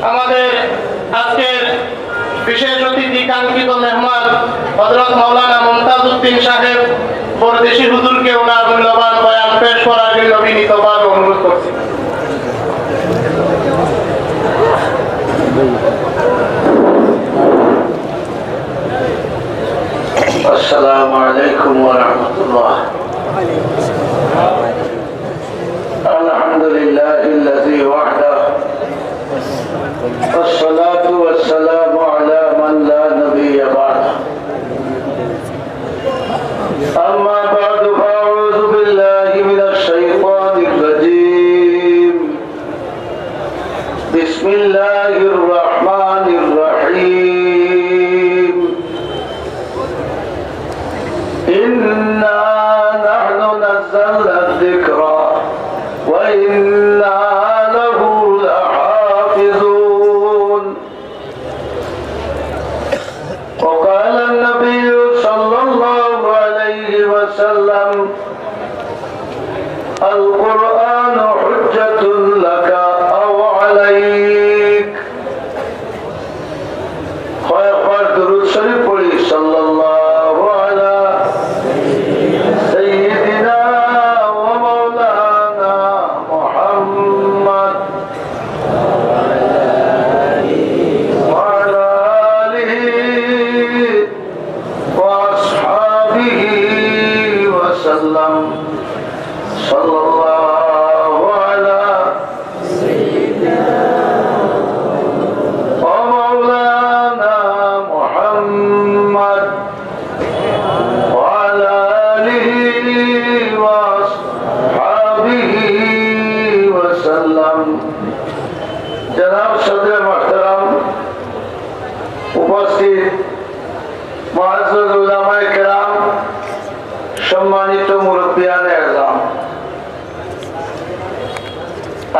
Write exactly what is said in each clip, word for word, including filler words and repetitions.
আমাদের আজকের বিশেষ অতিথি, কাঙ্ক্ষিত মেহমান হযরত মাওলানা মুমতাজ উদ্দিন সাহেব পরদেশি হুজুরকে ওনার মূল্যবান বয়ান পেশ করার জন্য বিনীতভাবে অনুরোধ করছি। السلام عليكم ورحمة الله. الحمد لله الذي وحده، والصلاة والسلام على من لا نبي بعده. أما بعد، فأعوذ بالله من الشيطان الرجيم. بسم الله الرحمن الرحيم. إنا نحن نزلنا الذكر وإنا له لحافظون. وقال النبي صلى الله عليه وسلم: القرآن حجة لك أو عليك. কয়েকবার দুরূদ শরীফ পড়ি, সাল্লাল্লাহু আলা সাইয়্যিদিনা ওয়া মাওলানা মুহাম্মদ ওয়া আলা আলিহি وأصحابه وسلم. صلى الله على سيدنا ومولانا محمد وعلى آله وأصحابه وسلم. জনাব সদরে মুহতারাম, উপস্থিত মুআজ্জাজ উলামায়ে কেরাম, সম্মানিত মুরব্বিয়ানে এজাম,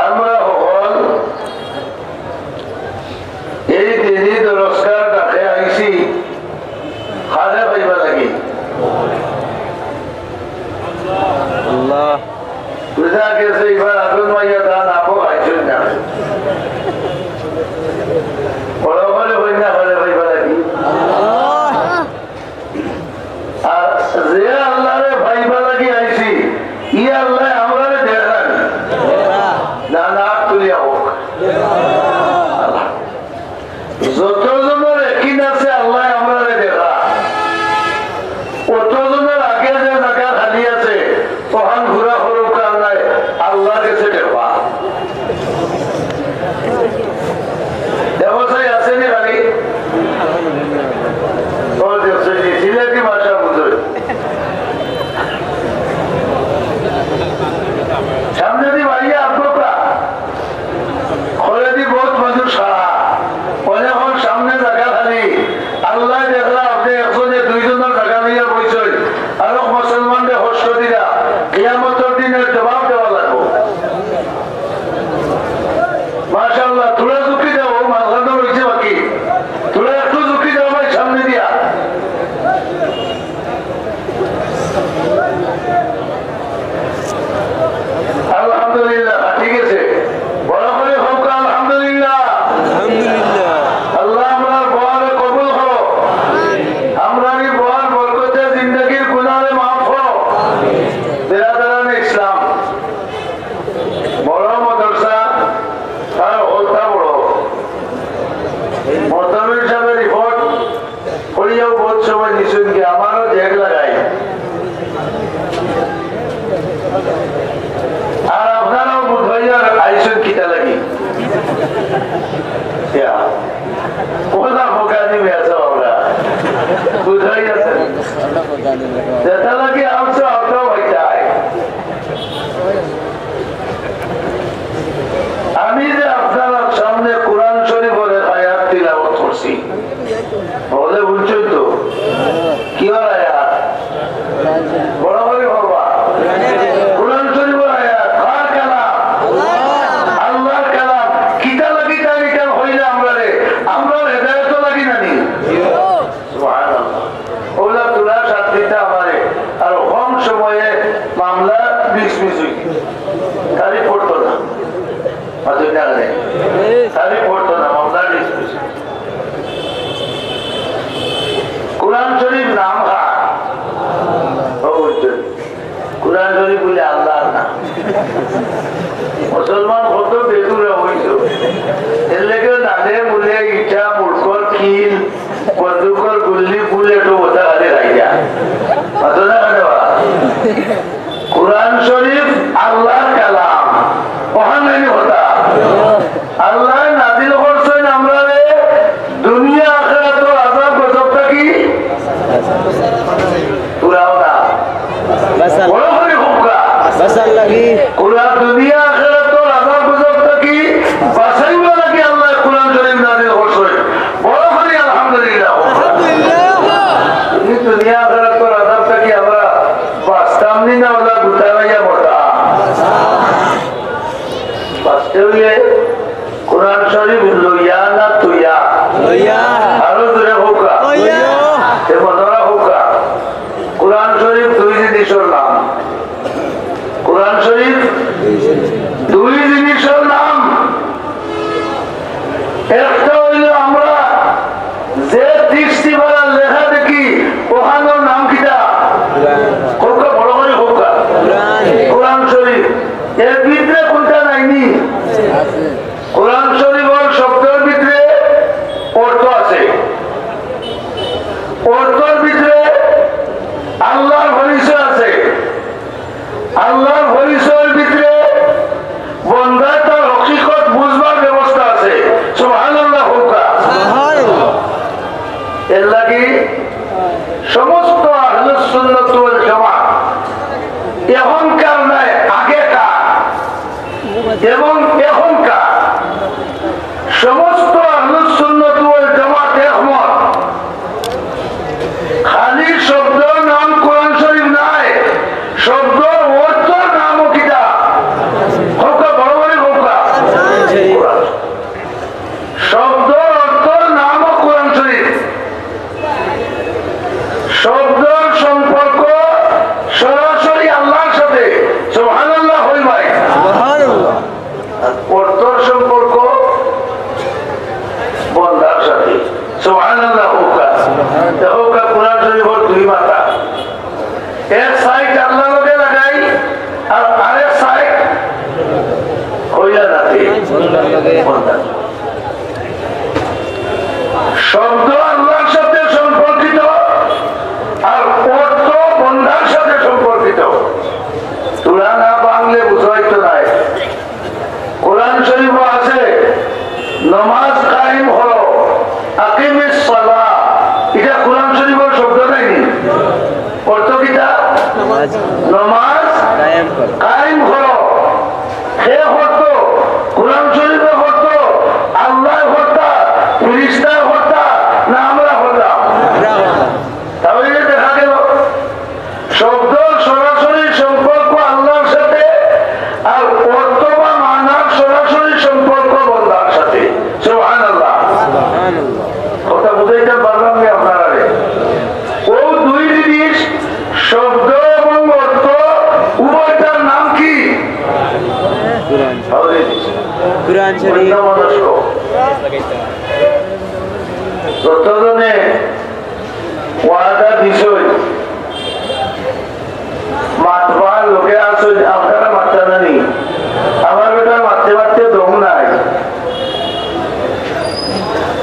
আমরা হকল এই দিনি দরসগার ডাকে আইছি, কারে পাইবার লাগি? আল্লাহ। বুঝা গেছে, এবার আগুন মাইয়া ধান আপো আইছইন না। বড় করে হই না, করে হই বলে কি? আর যে আল্লাহরে পাইবার লাগি আইছি, ই আল্লাহ আমরারে দেখরা নি? না, না, আত তুলিয়া হোক। যত জনর একিন আছে আল্লাহ আমরারে দেখরা, অত জনর আগে যে জাগা খালি আছে, অখান পুরা করউক্কা আল্লাহ, আল্লাহর গেছে দেখবা। ব্যবসায়ী আছে নি খালি? ও দেখছে নি, সিলেটি ভাষা বুঝে। সামনেদি ভাইয়া আপনারা, খরেদি বউত মানুষ খাড়া। অনেকক্ষণ সামনে জাগা খালি। আল্লাহ দেখরা, আপনে একজনে দুইজনর জাগা লইয়া বইছইন। আরক মুসলমানরে কষ্ট দিরা। কিয়ামতর দিনে জবাব দেওয়া লাগবো। মাশাআল্লাহ, থুড়া ঝুঁকি দেও, মাঝখানো রইছে বাকি। থুড়া একটু ঝুঁকি দেও ভাই, সামনে দিয়া। আলহামদুলিল্লাহ, ঠিক আছে। বড় করি কউক্কা আলহামদুলিল্লাহ। আলহামদুলিল্লাহ। আল্লাহ আমরার বয়ান কবুল করো। আমরার ই বয়ানর বরকতে জিন্দেগির গুনারে মাফ করো। বেরাদারানে ইসলাম, বড় মাদ্রাসা, তার হলটা বড়। মোহতামিম সাহেবের রিপোর্ট করিয়াও বউত সময় নিছইন গি, আমারও দেখ লাগাই। আর আপনারাও বুধবাইয়ার আইছইন কিতা লাগি? ইয়া, ওলা ফোকানি মেয়াছে আমরা। বুধবাইয়ার যেটা লাগি আমরাও আপনারাও হইতাই। আমি যে আপনারার সামনে কোরআন শরীফর এক আয়াত তিলাওয়াত করছি, বলে বুঝছইন তো? কিওর আয়াত? বড় করি বলবা। কোরআন শরীফর আয়াত, কার কালাম? আল্লাহর কালাম। কিতা লাগি তাইন ইখান কইলা আমরারে? আমরার হেদায়েতর লাগি না নি? সুবহানাল্লাহ। ওলা তুলা সাত দিতা আমারে। কোরআন শরীফ আল্লাহর কালাম, অখান নায়নি কথা? আল্লায় নাজিল করছইন আমরারে দুনিয়া আখিরাতর আযাব গজব থাকি। পুরাও না। বাঁচার, বড় করি কউক্কা। বাঁচার লাগি। কোরআন দুনিয়া আখিরাতর আযাব গজব থাকি বাঁচাইবার লাগি আল্লায় কোরআন শরীফ নাজিল করছইন। বড় করি আলহামদুলিল্লাহ। আলহামদুলিল্লাহ। এই দুনিয়া আখিরাতর আযাব থাকি আমরা বাঁচতাম নি না, অলা গুতারাইয়া মরতাম। বাঁচতে অইলে কোরআন শরীফ লইয়া না থইয়া? লইয়া। আরো জোরে কউক্কা। লইয়া। তে মনো রাখউক্কা, কোরআন শরীফ দুই জিনিসর নাম। কোরআন শরীফ দুই জিনিসর নাম। একটা অইলো আমরা যে দৃষ্টিবালা লেখা দেখি, অখানর নাম কিতা? কউক্কা, বড় করি কউক্কা। কোরআন। কোরআন শরীফ। এর ভিতরে কুনটা নায়নি? কোরআন শরীফর শব্দর ভিতরে অর্থ আছে, অর্থর ভিতরে আল্লাহর পরিচয় আছে, আল্লাহর পরিচয়র ভিতরে বন্দায় তার হকিকত বুঝবার ব্যবস্থা আছে। সুবহানাল্লাহ কউক্কা। সুবহানাল্লাহ। এর লাগি সমস্ত আহলুস সুন্নাত ওয়াল জামাত, এখনকার নায়, আগেকার এবং এখনকার সমস্ত আহলুস সুন্নাত ওয়াল জামাত একমত, খালি শব্দর নাম কোরআন শরীফ নায়, শব্দর অর্থর নামও কিতা? কউক্কা, বড় করি কউক্কা। কোরআন। শব্দর অর্থর নামও কোরআন শরীফ। শব্দর সম্পর্ক সরাসরি আল্লাহর সাথে। সুবহানাল্লাহ কই ভাই। সুবহানাল্লাহ। আর অর্থর সম্পর্ক বন্দার সাথে। সুবহানাল্লাহ কউক্কা। দেখউক্কা, কোরআন শরীফর দুই মাথা। এক side আল্লাহর লগে লাগাই, আর আরেক side কইলা নাতে। বন্দার লগে। বন্দার। শব্দ আল্লাহর সাথে সম্পর্কিত, আর অর্থ বন্দার সাথে সম্পর্কিত। তোরা না বাংলে বুঝাইতো নাই। কোরআন শরীফও আছে, "নমাজ কায়েম করো, আকিমিস সালাহ।" ইটা কোরআন শরীফর শব্দ নায়নি? অর্থ কিতা? নমাজ। নমাজ কায়েম করো। কায়েম করো। কে করতো? কোরআন শরীফে করতো? আল্লায় করতা, ফিরিস্তায় করতা, না আমরা করতাম? আমরা করতাম। তাহলে দেখা গেল শব্দ সরাসরি সম্পর্ক আল্লাহর সাথে, আর অর্থ বা মানার সরাসরি সম্পর্ক বন্দার সাথে। সুবহানাল্লাহ। সুবহানাল্লাহ। কথা বুঝাইতাম পারলাম নি আপনারারে? ও দুই জিনিস, শব্দ এবং অর্থ, উভয়টার নাম কি? কোরআন। তাহলে কোরআন শরীফ। অন্যমনস্ক। যতজনে ওয়াদা দিছইন, মাতবার লোকে আছইন, আপনারা মাততা নানি? আমার বেটার মাততে মাততে দম নাই।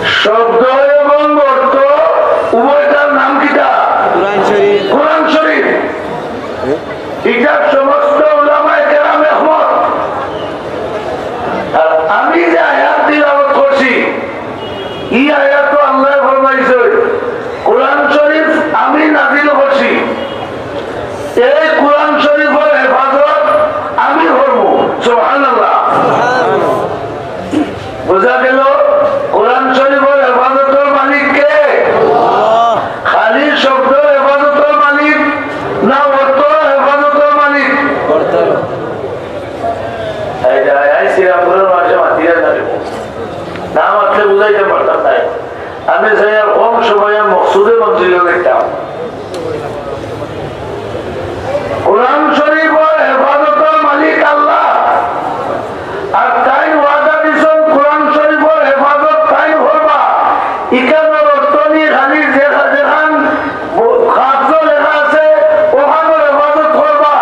শব্দ এবং অর্থ উভয়টার নাম কিতা? কোরআন শরীফ। কোরআন শরীফ। ইটার সমস্ত উলামায়ে কেরাম একমত। আর আমি যে আয়াত তিলাওয়াত করছি, ই আয়াত তো আল্লায় ফরমাইছে, "কোরআন শরীফ আমি নাজিল করছি, এই কোরআন শরীফর হেফাজত আমি করমু।" সুবহানাল্লাহ। বুঝা গেল, কোরআন শরীফর হেফাজতর মালিক কে? খালি শব্দর হেফাজতর মালিক না অর্থর হেফাজতর মালিক? অর্থর। এই যে আই-, আই শ্রীরামপুরের মানুষে মাতিয়ে না দেব। না মাতলে বুঝাইতে পারতাম নাই। আমি চাই আর কম সময়ে মকসুদে মঞ্জিলে যাইতাম। কোরআন শরীফর হেফাজতর মালিক আল্লাহ। আর তাইন ওয়াদা দিছইন কোরআন শরীফর হেফাজত তাইন করবা। ইখানর অর্থ নি খালি যে-, যেখান ব-, কাগজো লেখা আছে, অখানর হেফাজত করবা।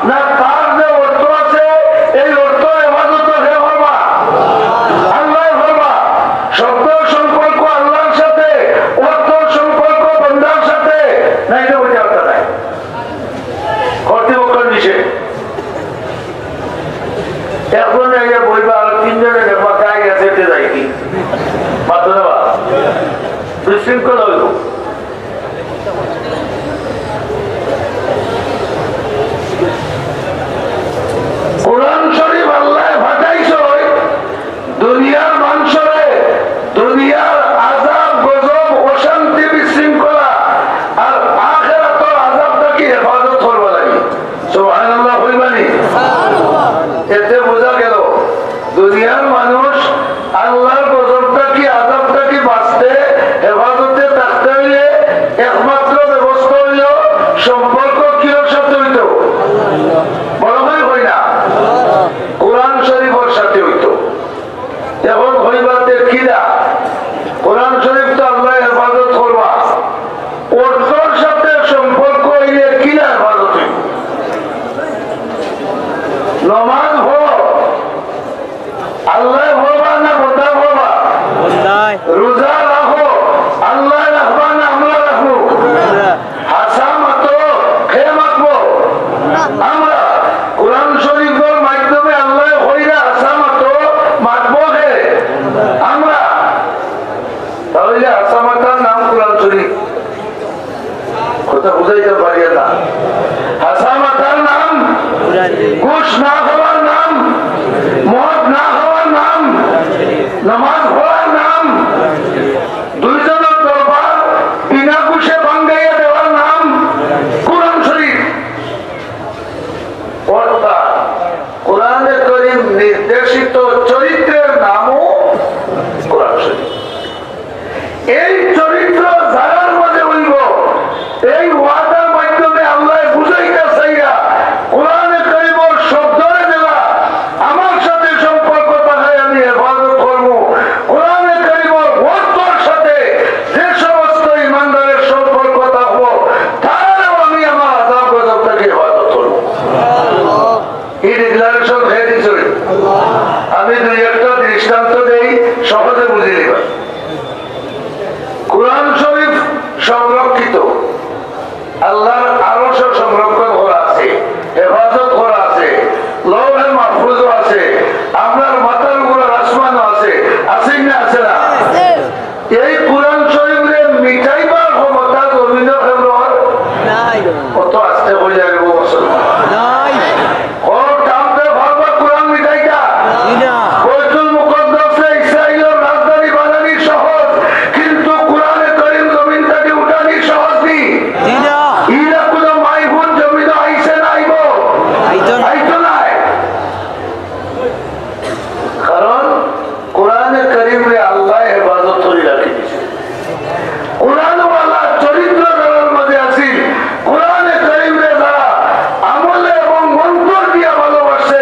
না, তার যে অর্থ আছে, এই অর্থর হেফাজত তো কে করবা? আল্লায় করবা। শব্দর সম্পর্ক আল্লাহর সাথে, অর্থর সম্পর্ক বন্দার সাথে। নাইলে বুঝা অর্থ নাই। কর্তৃপক্ষ মাতরা বিশৃঙ্খলা অইল। কোরআন শরীফ আল্লায় পাঠাইছইন দুনিয়ার মানষরে দুনিয়ার আযাব, গজব, অশান্তি, বিশৃঙ্খলা আর আখেরাতর আযাব থাকি হেফাজত করবার লাগি। সুবহানাল্লাহ কইবা নি? এতে বুঝা গেল দুনিয়ার মানুষ আল্লাহর গজব থাকি, আযাব থাকি বাঁচতে, হেফাজতে থাকতে অইলে একমাত্র ব্যবস্থা অইল সম্পর্ক কিওর সাথে অইতো? বড় ভাই কই না? কোরআন শরীফর সাথে অইতো। এখন কইবা তে কিলা? কোরআন শরীফ তো আল্লায় হেফাজত করবা, অর্থর সাথে সম্পর্ক অইলে কিলা হেফাজত অইবো? নমাজ পড়ো, আল্লায় পড়বা না বন্দা পড়বা? বন্দায়। রোজা রাখো, আল্লায় রাখবা না আমরা রাখবো? আমরা। হাছা মাতো, কে মাতবো? আমরা। কোরআন শরীফর মাধ্যমে আল্লায় কইরা হাছা মাতো, মাতবো কে? আমরা। তাইলে হাছা মাতার নাম কোরআন শরীফ। কথা বুঝাইতাম পারিয়ার না। হাছা মাতার নাম, ঘুষ না খাওয়ার নাম, মদ না খাওয়ার নাম, নামাজ পড়ার নাম, দুইজনর দরবার বিনা ঘুষে ভাঙ্গাইয়া দেওয়ার নাম কোরআন শরীফ। অর্থাৎ কোরআনে করিম নির্দেশিত চরিত্রের নামও কোরআন শরীফ। এই চরিত্র যারার মাঝে অইবো, এই ওয়াদার মাধ্যমে আল্লায় বুঝাইতা চাইরা, কোরআনে করিমর শব্দরে যেলা আমার সাথে সম্পর্ক থাকায় আমি হেফাজত করমু, কোরআনে করিমর অর্থর সাথে যে সমস্ত ইমানদারের সম্পর্ক থাকবো, তারারও আমি আমার আযাব গজব থাকি হেফাজত করমু। এই declaration কে দিছইন? আমি দুই একটা দৃষ্টান্ত দেই, সহজে বুঝি নিবা। কোরআন শরীফ সংরক্ষিত, আল্লাহর আরশো সংরক্ষণ করা আছে, হেফাজত করা আছে, লৌহে মাহফুজও আছে, আমরার মাথার উপরে আসমানও আছে, আছে না, আছে না? এই কোরআন শরীফরে মিটাইবার ক্ষমতা জমিনো কেউর নাই। অত আস্তে কইলে অইবো মুসলমান। নাই। কোন কামতে পারবা কোরআন মিটাইতা? জি না। বাইতুল মুকাদ্দাসরে ইসরাইলর রাজধানী বানানি সহজ, কিন্তু কোরআনে করিম জমিন থাকি উঠানি সহজ নি? জি না। ইলা কোনো মাইহুন জমিনো আইছে না আইবো? আইতো না। আইতো নায়। কারণ কোরআনে করিমরে আল্লায় হেফাজত করি রাখি দিছে। কোরআনওয়ালা চরিত্র যারার মাঝে আছিল, কোরআনে করিমরে যারা আমলে এবং অন্তর দিয়া ভালোবাসছে,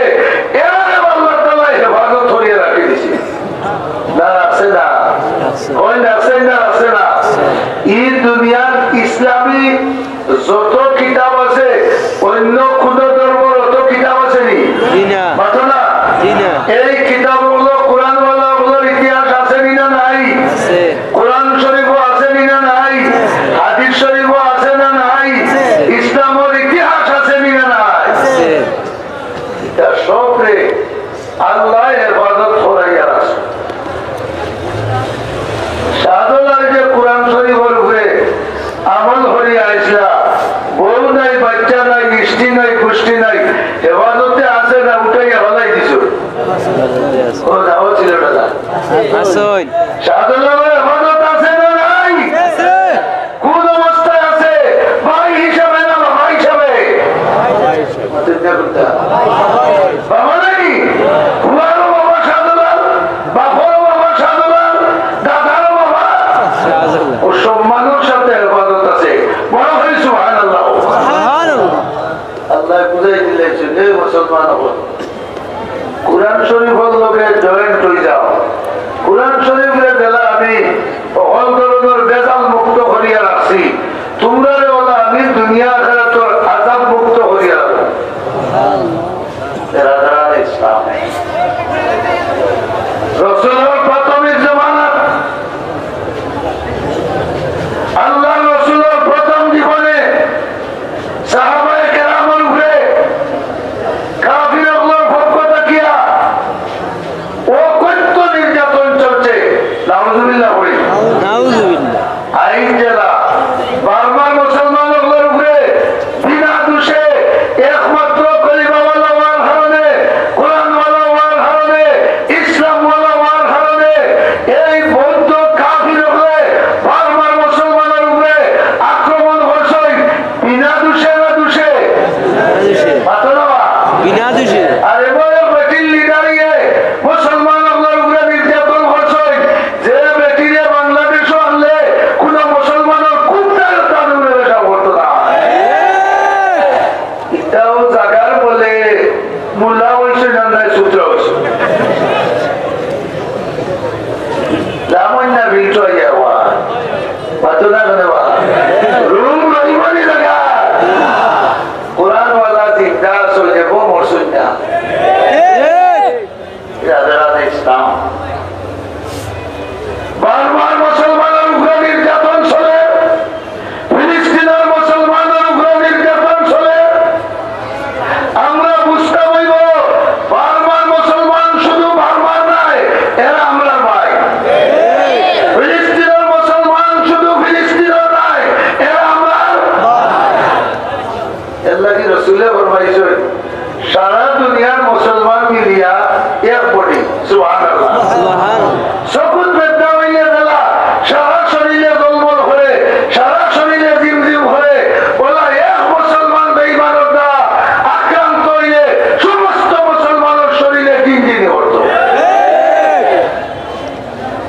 এরারেও আল্লাহ তাআলায় হেফাজত করিয়া রাখি দিছে। না, আছে না? আছে। ওই না, আছে না, আছে না? এই দুনিয়ার ইসলামী যত কিতাব আছে, অন্য কোন ধর্মর অত কিতাব আছে নি? জি না। মাতো না? জি না। এই কিতাবগুলো কোরআনওয়ালাগুলোর ইতিহাস আছে নি না নাই? আছে। কোরআন শরীফও আছে নি না নাই? হাদিস শরীফও আছে না নাই? আছে। ইসলামর ইতিহাস আছে নি না নাই? আছে। ইটা সবরে আল্লায় হেফাজত করাইয়া রাখছে। শাহজালাল যে কোরআন শরীফর উপরে আমল করিয়া আইছলা, বউ নাই, বাচ্চা নাই, ইষ্টি নাই, গুষ্টি নাই, হেফাজতে আছে না উঠাইয়া ফালাই দিছো? ও না, ও ছিল না। আছইন। শাহজালালর হেফাজত আছে না নাই? আছে। কোন অবস্থায় আছে? ভাই হিসাবে না বাবা হিসাবে? বাবা নাকি? ফুয়ারও বাবা শাহজালাল, বাপরও বাবা শাহজালাল, দাদারও বাবা। ও সম্মানের সাথে হেফাজত আছে। বড় ভাই সুবহানাল্লাহ। সুবহানাল্লাহ। আল্লায় বুঝাই দিলে, "এ মুসলমান অকল।" কোরআন শরীফর লগে joint অই যাও। কোরআন শরীফরে যেলা আমি হকল ধরনর ভেজাল মুক্ত করিয়া রাখছি, তুমরারে অলা আমি দুনিয়া আখিরাতর আযাব মুক্ত করিয়া রাখমু। বেরাদরানে ইসলাম, রসুলর প্রাথমিক জমানাত, আল্লাহর রসুলর প্রথম জীবনে সাহাবায়ে কেরামর উপরে কাফির অকলর পক্ষ থাকিয়া অকথ্য নির্যাতন চলছে। এই বৌদ্ধ কাফির অকলে বার্মার মুসলমানর উপরে আক্রমণ করছইন বিনা দোষে না দোষে? মাতো না বা? বিনা দোষে। আর এবার বেটির লিডার ইয়ে মুসলমান অকলর উপরে নির্যাতন করছইন, যে বেটিরে বাংলাদেশো আনলে কোনো মুসলমানর কুত্তায় তার উপরে পেশাব করতো না। ইটাও জাগার বলে মুলা অইছে না, নাই সূত্র অইছে। রামন্না বিলটো ইয়া ওয়া। মাতো না কেনে বা? রুম রইবনি জাগা। কোরআনওয়ালা জিন্দা আছে, দেখো মরছইন না। রাধে রাধে ইসলাম। বার্মার মুসলমানর উপরে নির্যাতন চলে, ফিলিস্তিনর মুসলমানর উপরে নির্যাতন চলে। আমরা বুঝতাম অইবো, বার্মার মুসলমান শুধু বার্মার নায়, এরা আমরার ভাই। ফিলিস্তিনর মুসলমান শুধু ফিলিস্তিনর নায়, এরা আমরার। এর লাগি রসুলে ফরমাইছইন, সারা দুনিয়ার মুসলমান মিলিয়া এক body। সুবহানাল্লাহ। সুবহান। চকুত বেদনা অইলে জ্বালা, সারা শরীরে জলমল করে, সারা শরীরে জিমজিম করে, ওলা এক মুসলমান বেঈমানর দ্বারা আক্রান্ত অইলে সমস্ত মুসলমানর শরীরে জিনজিনি করতো।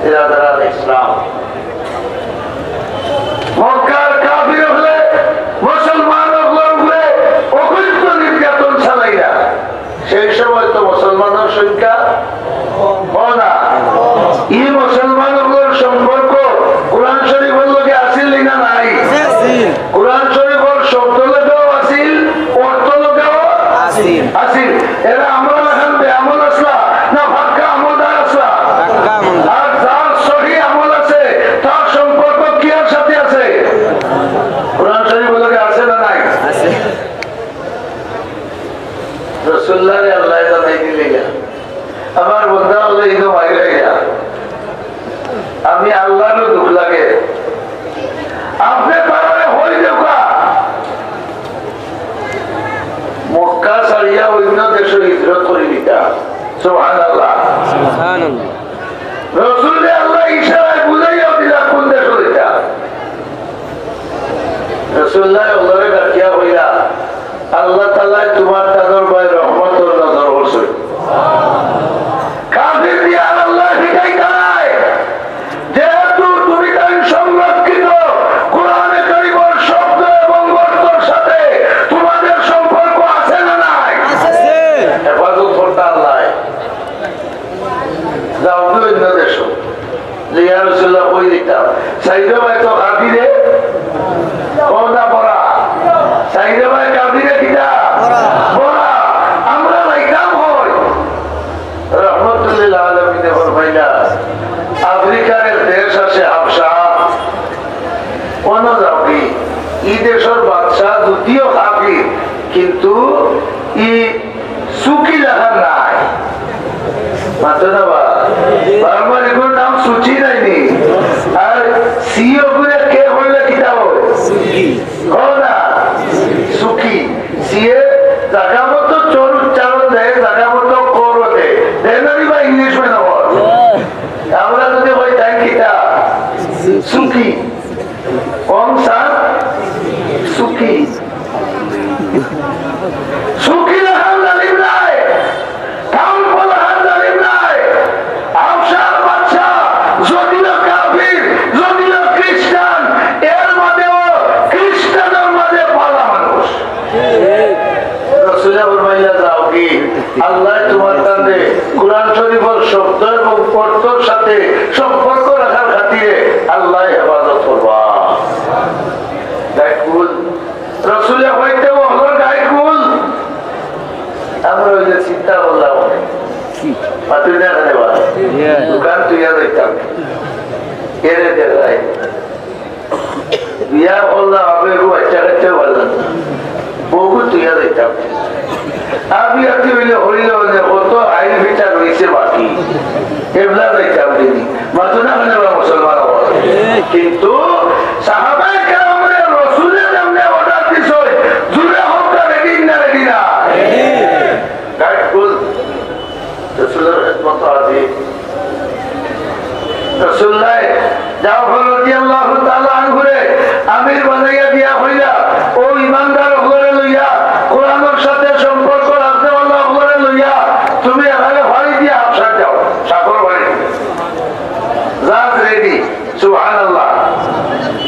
এরা যারা ইসলাম, মক্কার কাফির অকলে মুসলমান অকলর উপরে অকথ্য নির্যাতন চালাইরা। সেই সময় তো মুসলমানর সংখ্যা কম না। ই মুসলমান অকলর সম্পর্ক কোরআন শরীফর লগে আছিল নি না নাই? আছিল। কোরআন শরীফর শব্দ লগেও আছিল, অর্থ লগেও আছিল। আছিল। এরা আমরার লাখান বেআমল আছলা না পাক্কা আমলদার আছলা? পাক্কা আমলদার। আর যার সহি আমল আছে, তার সম্পর্ক কিয়ার সাথে আছে? কোরআন শরীফর লগে আছে না নাই? আছে। রসুল্লাহরে আল্লায় জানাই দিলে গিয়া। আমার বন্দা অকলে ইনো মাইর খাইরা। আমি আল্লাহরও দুখ লাগে। আপনে তারারে কই দেউক্কা। মক্কা ছাড়িয়া অইন্য দেশো হিজরত করি দিতা। সুবহানাল্লাহ। সুবহানাল্লাহ। রসুলরে আল্লায় ইশারায় বুঝাইয়া দিলা কুন দেশো দিতা। রসুল্লায় অকলরে ডাকিয়া কইলা, আল্লাহ তাআলায় তুমার তানর বায় রহমতর নজর করছইন। কাফির দিয়ার আল্লায় হিকাইতা নায়, যেহেতু তুমি তাইন সংরক্ষিত, কোরআনে করিমর শব্দ এবং অর্থর সাথে তোমাদের সম্পর্ক আছে না নাই? আছে। হেফাজত করতা আল্লায়। যাও কি অইন্য দেশো। যে ইয়া রাসূলুল্লাহ কই দিতাম। সাইদে ভাই তো কাফিরে, ও না বড়া। সাইদে ভাই কাফিরে কিতা? বড়া। বড়া। আমরা যাইতাম কই। রহমতুল্লিল আলামিনে ফরমাইলা, আফ্রিকার এক দেশ আছে হাবশা, অনো যাও কি? ই দেশর বাদশা যদিও কাফির, কিন্তু ই সুকি লাখান নায়। মাতো না বা? বার্মার ইগুর নাম সুচি নায়নি? আর সি অগুরে কে কইলে কিতা অয়? সুকি। কও না? সুকি। সি এ জাগা মতো চর উচ্চারণ দেয়, জাগা মতো করও দেয়। দেয় না রে বা ইংলিশ medium অর? আমরা যদি কই তাইন কিতা? সুকি। অং সান সুকি। সুকি লাখান জালিম নায়, ট্রাম্প লাখান জালিম নায়। হাবশার বাদশা যদিও কাফির, যদিও খ্রিস্টান, এর মাঝেও খ্রিস্টানর মাঝে ভালা মানুষ। রসুলে ফরমাইলা, যাও কি, আল্লায় তুমার তানরে কোরআন শরীফর শব্দ এবং অর্থর সাথে সম্পর্ক রাখার খাতিরে আল্লায় হেফাজত করবা। গাইড কুল। রসুলে কইতে অকলর গাইড কুল। আমরা অউ যে চিন্তা করলাম, মাতুরি না কেনে বা? দোকান থুইয়া যাইতাম। এরে দেখাই। বিয়া করলাম, আমি একটু বাচ্চা কাচ্চাও পারলাম না। বউকে থুইয়া যাইতাম। আর বিয়াতে অইলে হইল অইলে কত আইল ফিটা রইছে বাকি। এবলা যাইতাম দিনি। মাতো না কেনে বা মুসলমান অকল। কিন্তু সাহাবায়ে কেরামরে রসুলে যেমনে অর্ডার দিছইন, জুরে কউক্কা রেডি না রেডি না? গাইড কুল। রসুলর খেদমতো হাজির। রাসূলুল্লাহ জাফর রাদিয়াল্লাহু তাআলা আনহুরে আমির বানাইয়া দিয়া কইলা, "ও ইমানদার অকলরে লইয়া, কোরআনর সাথে সম্পর্ক রাখনেওয়ালা অকলরে লইয়া তুমি এখানে ফাড়ি দিয়া হাবশাত যাও, সাগর ফাড়ি।" জাহাজ ready, সুবহানাল্লাহ।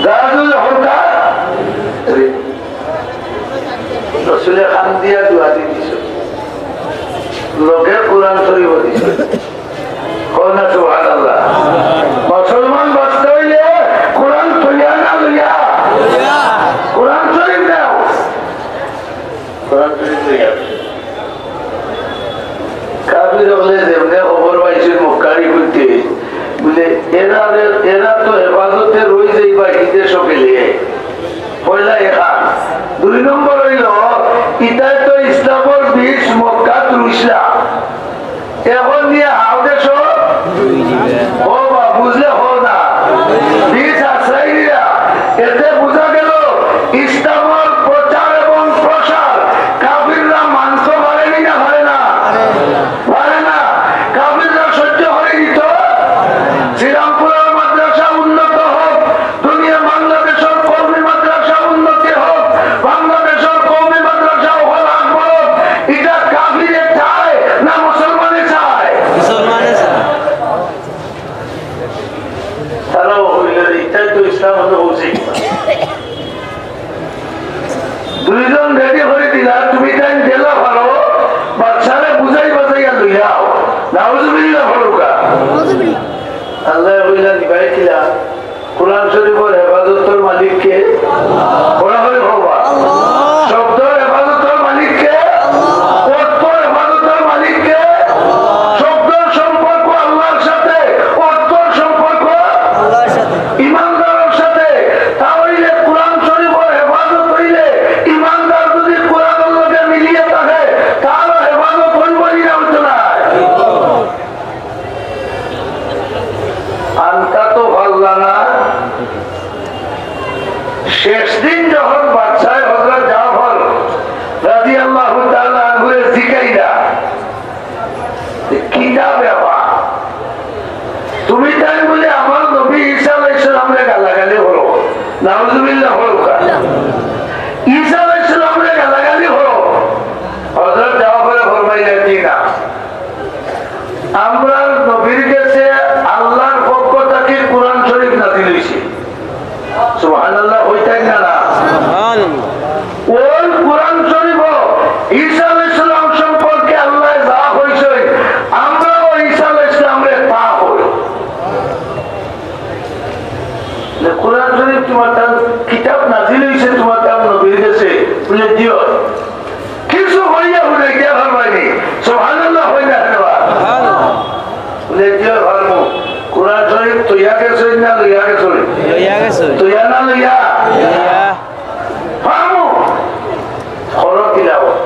জাহাজ হলকা ready। রসুলে খান দিয়া দোয়া দি দিছে, লগে কোরআন শরীফ দিছে। কও না সুবহানাল্লাহ। মুসলমান বাঁচতে হইলে কোরআন থইয়া না লইয়া? কোরআন শরীফ নেও। কোরআন শরীফ লইয়া। কাফির অকলে যেমনে খবর পাইছে মক্কারি করতে, বলে, "এরা রে-, এরা তো হেফাজতে রই যাইবা, হিতে সকলে।" পয়লা এখান। দুই নম্বর হইল, ইতায় তো ইসলামর বীজ মক্কাত রুইছলা। এখন নিয়া হাও দেশো, ও বা, বুঝলে হো না। বীজ আশ্রয় নিয়া, এতে বুঝা গেল ইসলামর প্রচার এবং প্রসার কাফিররা মানতে পারেনি না পারে না? পারে না। কাফিররা সহ্য করে নিত। শ্রীরামপুরের মাদ্রাসা উন্নত হোক, দুনিয়া বাংলাদেশের কওমি মাদ্রাসা উন্নতি হোক, বাংলাদেশের কওমি মাদ্রাসা হল আকবর হোক, এটা কাফিরে চায় না মুসলমানে চায়? মুসলমানে চায়। তারাও হইল, এটাই তো ইসলাম হতে বলছি। দুইজন ready করে দিলা, তুমি তাই গেলা ভালো, বাচ্চারে বুঝাই বাজাইয়া লইয়াও। নাউজুবিল্লাহ পড়ুকা। আল্লাহ কইলা, নিবাই কিলা? কোরআন শরীফর হেফাজতর মালিক কে? বড় করে কওবা। শব্দর হেফাজতর মালিক কে? অর্থর হেফাজতর মালিক কে? শব্দর সম্পর্ক আল্লাহর সাথে, অর্থর সম্পর্ক আল্লাহর সাথে। ইমানদারর সাথে। তা হইলে কোরআন শরীফর হেফাজত হইলে ইমানদার যদি কোরআনর লগে মিলিয়ে থাকে, তার হেফাজত হইব নি না হইতো না? আনতা তো পারলা না। শেষ দিন যখন বাদশায় হযরত জাফর রাদিয়াল্লাহু তাআলা আনহুরে জিকাইলা, "কিতা ব্যাপার? তুমি তাই বলে আমার নবী ঈসা আলাইহিস সালামরে গালাগালি করো?" নাউজুবিল্লাহ পড়ুকা। "ঈসা আলাইহিস সালামরে গালাগালি করো?" হযরত জাফরে ফরমাইলা, "জি না।" আমরার নবীর গেছে আল্লাহর পক্ষ থাকি কোরআন শরীফ নাজিল হইছে। সুবহানাল্লাহ, হইতাই না না? সুবহানাল্লাহ। ওই কোরআন শরীফ ঈসা আলাইহিস সালাম সম্পর্কে আল্লাহ যা কইছে, আমরাও ঈসা আলাইহিস সালামরে তা কই। যে কোরআন শরীফ তোমার তার কিতাব নাজিল হইছে তোমার তার নবীর গেছে, বলে দিও। কিছু হইয়া হুনাইতা পারবায়নি। সুবহানাল্লাহ, হই না কেন বা? বলে দিও পারমু। কোরআন শরীফ তইয়া গেছইন না লইয়া গেছইন? লইয়া গেছইন। তইয়া না লইয়া? লইয়া। পারমু। করো তিলাওয়াত।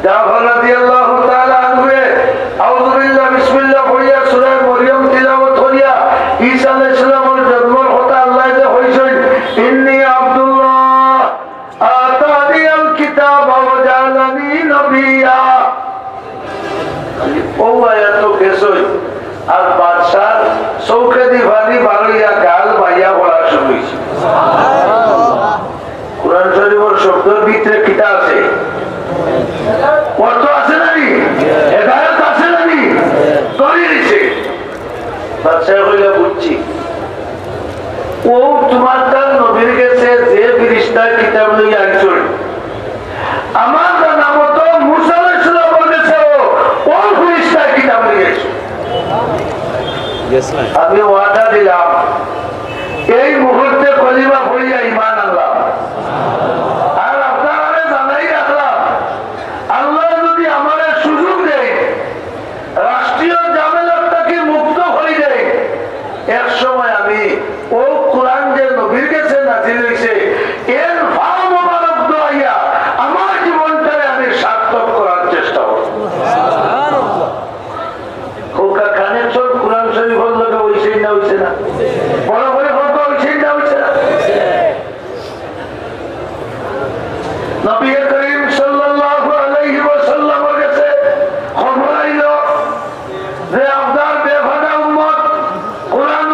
জাফর রাদিয়াল্লাহু তাআলা আনহুয়ে আউযু বিল্লাহ, বিসমিল্লাহ পড়িয়া সূরা মরিয়ম তিলাওয়াত করিয়া ঈসা আলাইহিস সালামর জন্মর কথা আল্লাহ যে কইছইন, "ইন্নী আব্দুল্লাহ আতানিয়াল কিতাবা ওয়া জাআলানি নাবিয়্যা।" ও আয়াত তো গেছই, আর বাদশার চউখেদি পানি বারইয়া গাল বাইয়া পড়া শুরু হইছে। কোরআন শরীফর শব্দর ভিতরে কিতা আছে? অর্থ আছে না নি? হেদায়েত আছে না নি? ধরি দিছে। বাদশায় কইলা, "বুঝছি।" ও তোমার তার নবীর গেছে যে ফিরিস্তা কিতাব লইয়া আইছইন, আমার জানা মতো মুসা আলাইহিস সালামর গেছে ও, ও ফিরিস্তা কিতাব লইয়া আইছইন। আমি ওয়াদা দিলাম, এই মুহূর্তে কলিমা পড়িয়া ঈমান আনলাম। আর আপনারারে জানাই রাখলাম, আল্লাহ যদি আমারে সুযোগ দেয়, রাষ্ট্রীয় ঝামেলার থাকি মুক্ত করি দেয়, এক সময় আমি ও কোরআন যে নবীর গেছে নাজিল হইছে, এর পাও মোবারক ধোয়াইয়া আমার জীবনটারে আমি সার্থক করার চেষ্টা করব। কউক্কা connection কোরআন শরীফর লগে হইছে না হইছে না? বড় করে কউক্কা হইছে না হইছে না? নবী করিম সাল্লাল্লাহু আলাইহি ওয়াসাল্লামর গেছে খবর আইল যে আপনার বেফানা উম্মত কোরআন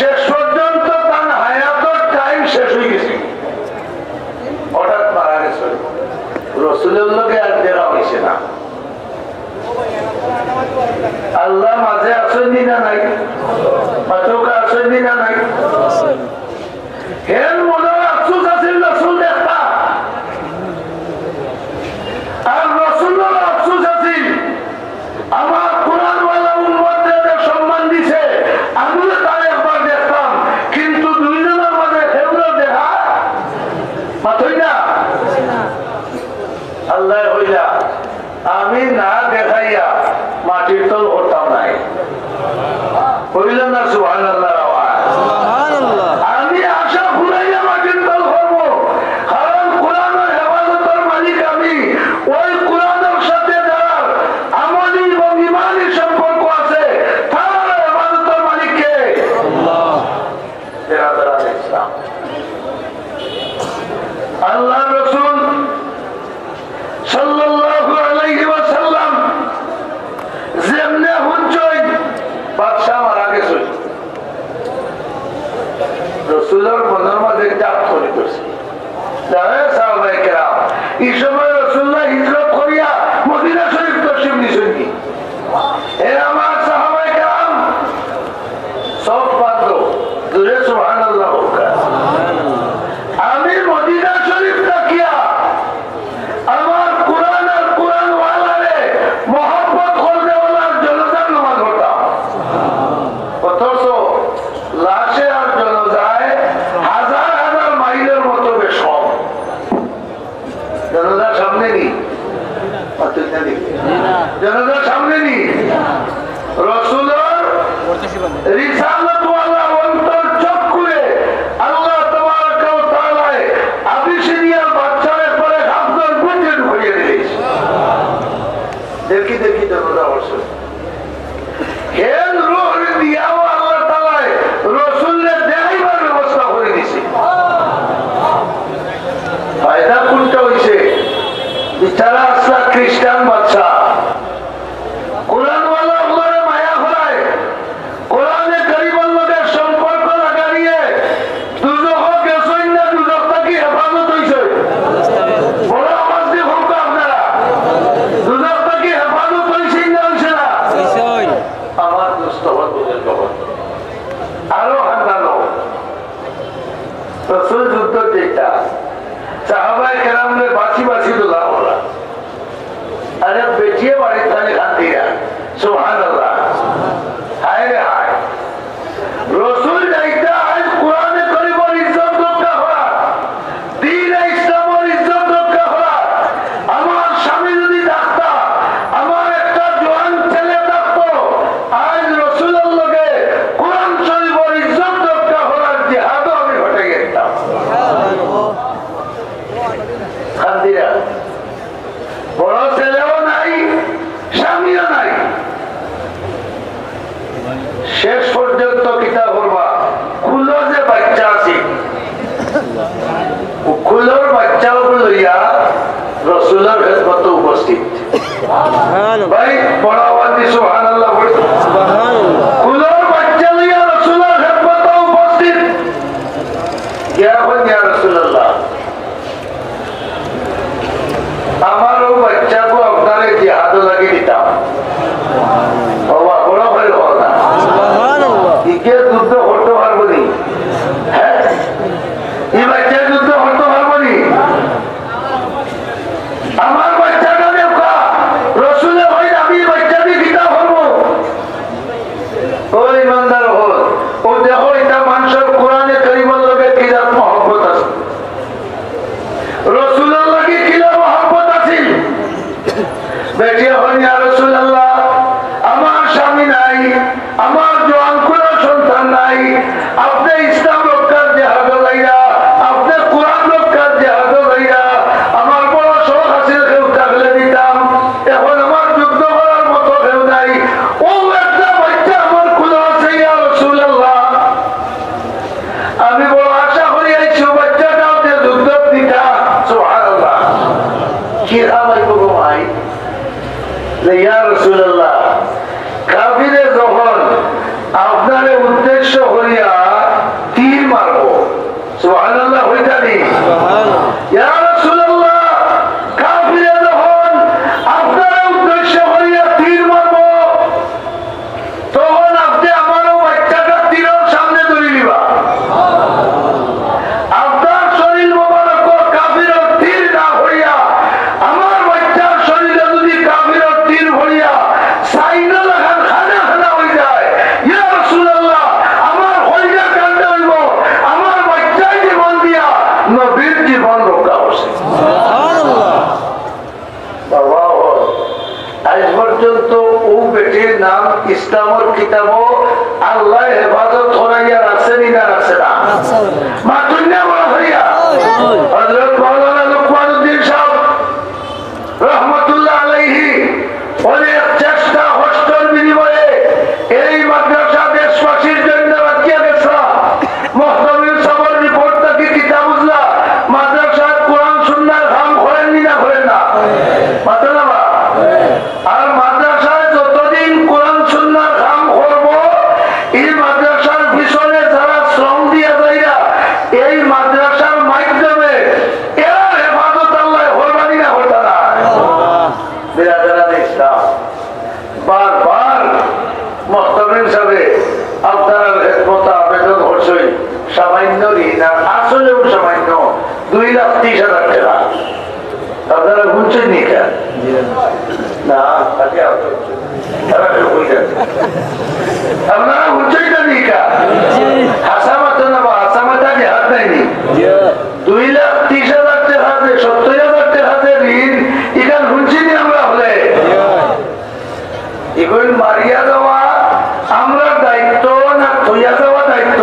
শেষ পর্যন্ত তান হায়াতর টাইম শেষ অই গেছে, হঠাৎ মারা গেছে। রসুলর লগে আর দেখা অইছে না। আল্লাহ মাঝে আছইন নি না নাই? মাঝে আছইন নি না নাই? হেন মনর আফসোস আছিল রসুল দেখতা। আর রসুলর আফসোস আছিল, আমার কোরআনওয়ালা উম্মতরে যে সম্মান দিছে, আমিও তারে একবার দেখতাম, কিন্তু দুইজনর মাঝে কেউরও দেখা মাতই না। আল্লায় কইলা, আমি না দেখাইয়া মাটির তল করতাম নায়। কইলা না সুবহানাল্লাহর আওয়াজ? সুবহানাল্লাহ। আমি আশা ফুরাইয়া মাটির তল করমু, কারণ কোরআনর হেফাজতর মালিক আমি। ওই কোরআনর সাথে যারার আমলি এবং ইমানি সম্পর্ক আছে, তারার হেফাজতর মালিক কে? আল্লাহ। বেরাদরানে ইসলাম, আল্লাহর রসুল সাল্লাল্লাহু আলাইহি ওয়াসাল্লাম যেমনে হুনছইন বাদশা মারা গেছইন, রসুলর মনর মাঝে একটা আফসোস অইছে। জানে সাহাবায়ে কেরাম, ই সময় রসুলুল্লাহ হিজরত করিয়া মদিনা শরীফ তশরিফ নিছইন নি? এ আমার সাহাবায়ে কেরাম, সব বাদ দেও, জোরে সুবহানাল্লাহ কউক্কা। আমি মদিনা শরীফ থাকিয়া আমার কোরআন আর কোরআনওয়ালারে মহব্বত করনেওয়ালার জানাজার নামাজ পড়তাম, অথচ লাশে আর জানাজায় হাজার হাজার মাইলর মতো বেশ কম। জানাজার সামনে নি? জানাজার সামনে নি? রসুলর রিসালতওয়ালা অন্তর চক্ষুরে আল্লাহ তাবারাকা ওয়া তাআলায় আবিসিনিয়ার বাদশার একবারে খাপদর বুকে ঢুকাইয়া দিলেন। দেখি দেখি জানাজা অইছে। হেন রুহ দিয়াও আল্লাহ তাআলায় রসুলরে দেখাইবার ব্যবস্থা করি দিছে। ফায়দা কুনটা অইছে? বিচারা আছলা খ্রিস্টান বাদশা, কোরআনওয়ালা অগুরে মায়া করায়, কোরআনে করিমর লগে সম্পর্ক লাগানিয়ে দুজখো গেছইন না, দুজখ থাকি হেফাজত অইছইন? বড় আওয়াজ দি কউক্কা আপনারা। দুজখ থাকি হেফাজত অইছইন না, অইছে না? অইছইন। আমার দোস্ত হল, বুজুর্গ হল, আরো হান্দানো। রসুল যুদ্ধ যেটা, সাহাবায়ে কেরামরে বাছি বাছি তোলা ওরা। আরে বেটিয়ে বাড়ি থাকি কান্দিরা। সুবহানাল্লাহ। হায় রে হায়। রসুল যাইতা আইজ কোরআনে করিমর ইজ্জত রক্ষা করা, দ্বীনে ইসলামর ইজ্জত রক্ষা করা। আমার স্বামী যদি থাকতা, আমার একটা জোয়ান ছেলে থাকতো, আইজ রসুলর লগে কোরআন শরীফর ইজ্জত রক্ষা করার জিহাদও আমি হটে গেতাম। কান্দিরা। বড় ছেলেও নাই, স্বামীও নাই। শেষ পর্যন্ত কিতা করবা? কুলো যে বাচ্চা আছে, ও কুলোর বাচ্চাও লইয়া রসুলর খেদমতো উপস্থিত। ভাই, বড় আওয়াজ দি সুবহানাল্লাহ পড়ি। কুলোর বাচ্চা লইয়া রসুলর খেদমতো উপস্থিত। ইয়া কইন, ইয়া রাসূলুল্লাহ, আমার অউ বাচ্চাগু আপনারে জিহাদো লাগি দিতাম। বাবা, বড় ভাই হও না। সুবহানাল্লাহ। ইগে যুদ্ধ করতো পারবো নি? হ্যাঁ? ই বাচ্চায় যুদ্ধ করতো পারবো নি? আমার বাচ্চাটা দেউক্কা। রসুলে কইন, আমি ই বাচ্চা দি কিতা করমু? ও ইমানদার অকল, অউ দেখো, ইটা মানষর কোরআনে করিমর লগে কি জাত মহব্বত আছে। রসুলর লাগি কিলা মহব্বত আছিল। বেটিয়ে কইন, ইয়া রাসূলুল্লাহ, আমার স্বামী নাই, আমার জোয়ান কুনো সন্তান নাই, আপনে ইসলাম রক্ষার জেহাদো যাইরা, আপনে কোরআন রক্ষার জেহাদো যাইরা, আমার বড় শখ আছিল কেউ থাকলে দিতাম, এখন আমার যুদ্ধ করার মতো কেউ নাই। অউ একটা বাচ্চা আমার কুলো আছে, ইয়া রাসূলুল্লাহ। আমি বড় আশা করি আইছি, অউ বাচ্চাটাও যে যুদ্ধত নিতা। সুবহানাল্লাহ। কি খাবাই গো ভাই? যে, ইয়া রাসূলুল্লাহ, কাফিরে যখন আপনারে উদ্দেশ্য করিয়া ইসলাম, ইসলামর কিতাবো আল্লায় হেফাজত করাইয়া রাখছে নি না রাখছে না? মাতুন না বড় করিয়া। হযরত মাওলানা লোকমানউদ্দিন সাহেব রহমতুল্লাহ আলাইহি অনেক চেষ্টা কষ্টর বিনিময়ে এই মাদ্রাসা দেশবাসীর জন্য রাখিয়া গেছলা। মুহতামিম সাহেবের রিপোর্ট থাকি কিতা বুঝলা? মাদ্রাসার কোরআন সুন্নাহর কাম করেন নি না করেন না? মাতেন না বা? আর মাদ্রাসায় যতদিন কোরআন সুন্নাহর কাম করবো, এই মাদ্রাসার পিছনে যারা শ্রম দিয়া যাইরা, এই মাদ্রাসার মাধ্যমে এরার হেফাজত আল্লায় করবা নি না করতা না? বিরাদারানে ইসলাম, বারবার মুহতামিম সাহেবে আপনারার খেদমতো আবেদন করছইন, সামান্য ঋণ, আর আসলেও সামান্য, দুই লাখ ত্রিশ হাজার টেকা। আপনারা হুনছইন নি ইটা? না, খালি আপনি হুনছইন। আপনারা হুনছইন না নি ইটা? হাছা মাতো না বা, হাছা মাতো নি, হাত নাই নি? দুই লাখ ত্রিশ হাজার টেকা যে, সত্তর হাজার টেকা যে ঋণ, ইখান হুনছি নি আমরা হকলে? ইগুন মারিয়া যাওয়া আমরার দায়িত্ব না থইয়া যাওয়া দায়িত্ব?